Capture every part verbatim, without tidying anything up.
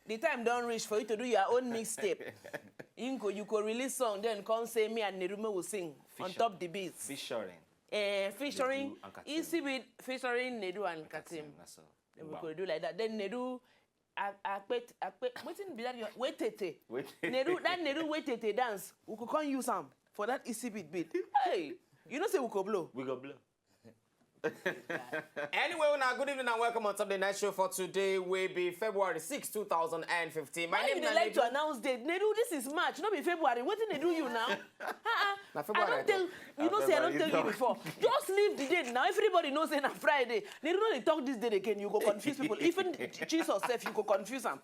The time don reach for you to do your own mixtape. You go, you go release song, then come say me and Nerume will sing on top the beats. Featuring. Eh, featuring Nedu and Katim. Isibit featuring Nedu and Katim. Na so. Then we go do like that. Then Nedu, I, I quit, I quit. Wetin be that? Wait, tete. Wait. Nedu, that Nedu wait, tete dance. We could come use am for that Isibit beat. Hey, you know say we go blow. We go blow. Anyway, una good evening and welcome on top the night show for today. We be February sixth, two thousand and fifteen. My Why name you na dey like Nedu. To announce date? Nedu, this is March, no be February. Wetin dey do you now? Uh-uh. Na February I I don't tell talk. you. Know say I don't tell you before. Just leave the date now. Everybody knows say na Friday. Nedu no dey talk this date again. You go confuse people. Even Jesus sef, you go confuse am.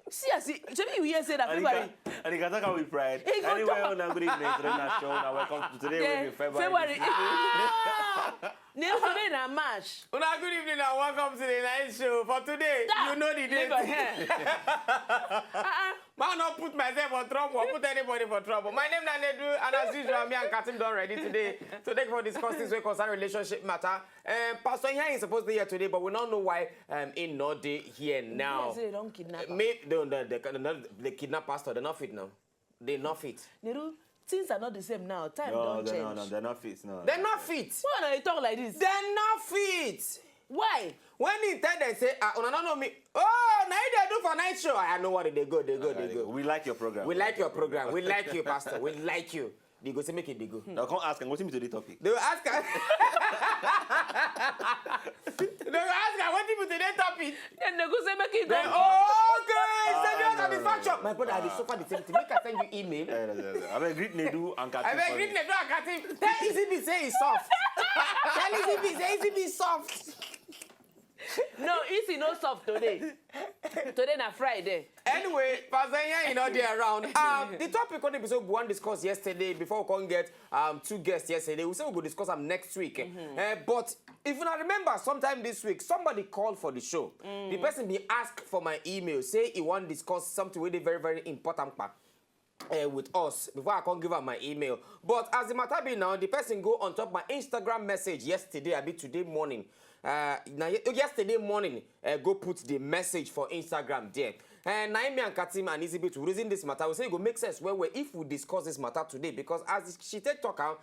See as he, shebi you hear say na And he February. can, and he can talk am with pride. He go Anyway, talk. Una good evening. Today na show. Una welcome to today. Yeah, Will be February. February. Ah! Nedu, today na March. Una good evening and welcome to the night show for today. Da! You know the date. Leave am here. Uh-uh. Man, not put myself for trouble or put anybody for trouble. My name na Nedu, and as usual, me and Katim don ready today to take for discuss things wey concern relationship matter. Um, Pastor Ihein is supposed to be here today, but we don't know why um, he not dey here now. Yes, they don kidnap am. Me, they, they, they, they, they kidnap pastor. They not fit now. They not fit. Nedu, things are not the same now. Time No, don they're change. not, no, they're not fit. No. They not fit. Why una dey talk like this? They not fit. Why? When he tell them say, ah, una no know me. Oh, now they do for night show. I know what they go, they go, they go. We like your program. We like your program. We like you, Pastor. We like you. They go say make it they go. Now come ask them. What's the topic? They will ask her. They will ask her what people today topic. Then they go say make it go. Then, oh, okay. Send Ah, your satisfaction. My brother, I dey suffer the same thing. Make I send you email. Eh, no, no, no. I mean, greet Nedu and Katim. I beg, For greet me. Nedu and Katim. Tell E C B say he's soft. Tell E C B say E C B is soft. No, Isi no soft today. Today na Friday. Anyway, Pastor Ihein, you know, they around. Um, the topic on the episode we wan discuss yesterday before we come get um two guests yesterday. We say we go discuss them next week. Eh, but if you remember, sometime this week, somebody called for the show. The person be asked for my email, say he wan discuss something wey dey very, very important, pa, eh, with us before I come give am my email. But as the matter be now, the person go on top my Instagram message yesterday, I be today morning. Uh, now ye- yesterday morning, uh, go put the message for Instagram there. And now me and Katim and Easy to reason this matter. We say it go make sense well, well if we discuss this matter today, because as she take talk am,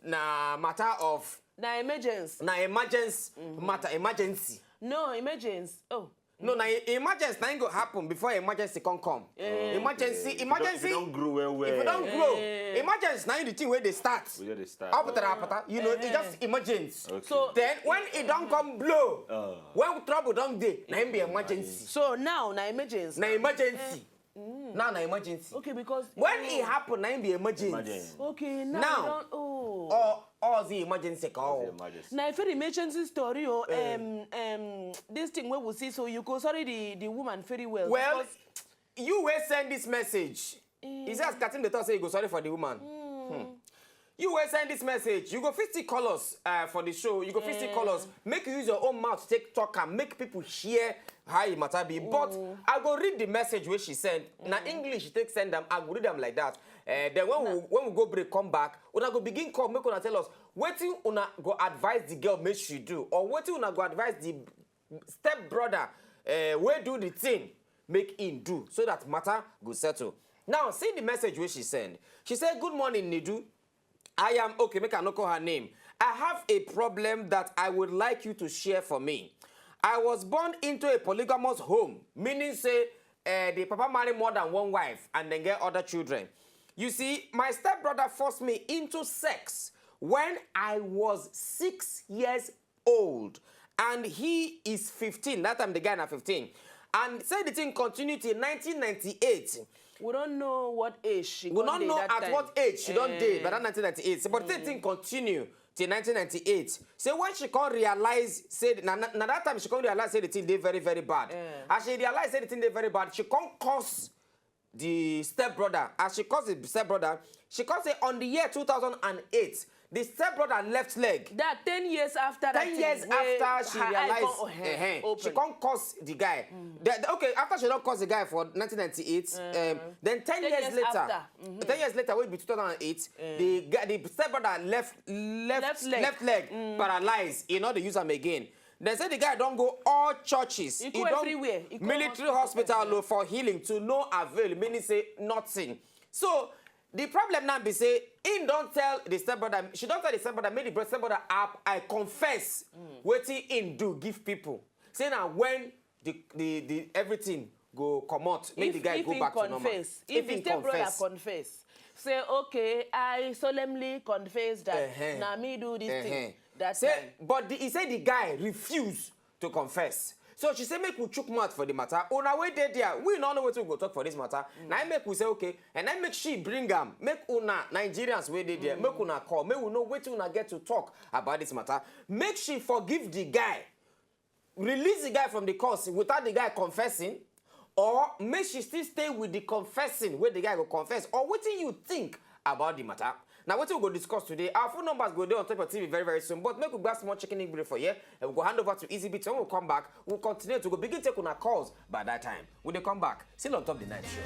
na matter of Na emergency. na emergency matter, emergency. No, emergency. Oh. No, na e- emergency na im go happen before emergency come come. Emergency, If you don't- emergency. If you don't grow well, well. If you don't grow, Eh. emergency na im the thing wey dey start. We just dey start. Apụtara apụta, you know, it Eh. just emergency. Okay. So Then when it don't come blow, Uh, when trouble don't dey, na im be emergency. So now na emergency. Na emergency. Now na emergency. Okay, because When it happen, na im be emergency. Emergency. Okay, now, Now. we don, oh. Or or the emergency call. Emergency. Na if the emergency story o, um, um, this thing wey we see, so you go sorry the the woman very well. Well, Because you wey send this message. He says Katim dey talk say you go sorry for the woman. Hmm. You wey send this message, you go fit still call us uh, for the show. You go fit still call us. Make you use your own mouth take talk and make people hear how e matter be. But I go read the message wey she send. Na English she take send am. I go read am like that. Uh, then when we when we go break, come back, una go begin call, make una tell us wetin una go advise the girl make she do, or wetin una go advise the step brother uh, wey do the thing make him do, so that matter go settle. Now see the message wey she send. She say, "Good morning, Nedu. I am," okay, make I no call her name. "I have a problem that I would like you to share for me. I was born into a polygamous home, meaning say uh, the papa marry more than one wife and then get other children. You see, my stepbrother forced me into sex when I was six years old, and he is fifteen. That time the guy na fifteen." And say the thing continue till nineteen ninety-eight. We don't know what age she We don don't dey know that at time. What age she don dey by that nineteen ninety-eight. So, but the thing continue till nineteen ninety-eight. Say when she come realize, say na, na, na that time she come realize say the thing dey very, very bad. As she realize say the thing dey very bad, she come curse the stepbrother. As she curse the stepbrother, she come say on the year two thousand and eight, the stepbrother left leg. That ten years after that Ten years thing, wey after she her eye realized, come, oh, eh, eh, she open. Come curse the guy. The- the- okay, after she don curse the guy for nineteen ninety-eight, um, then ten, Ten years, years later, after. ten years later, wey be two thousand and eight, the guy, the stepbrother left left Left leg. left leg paralyzed. He no dey use am again. Dem say the guy don go all churches. E go don everywhere. E go military hospital. Hospital o, for healing to no avail, meaning say nothing. So the problem now be say im don tell the stepbrother, she don tell the stepbrother, make the bro- stepbrother up, I confess wetin im do give people. Say na when the the the everything go comot, make the If guy if go he back to normal. confess, if the Im stepbrother confess, say, okay, I solemnly confess that Uh-huh. na me do this Uh-huh. thing that Say, time. But the, he said the guy refused to confess. So she say make we chook mouth for the matter. Una wey dey there, we no know wetin we go talk for this matter. Na im make we say okay, and then make she bring am. Make una Nigerians wey dey there, make una call. Make we know wetin una get to talk about this matter. Make she forgive the guy, release the guy from the custody without the guy confessing, or make she still stay with the confessing wey the guy go confess, or wetin you think about the matter. Na wetin we go discuss today. Our phone numbers go dey on top of T V very very soon, but make we grab small chicken break for here, and we go hand over to Easy Beats. When we come back, we'll continue to go begin take una calls by that time. We dey come back, still on top the night show.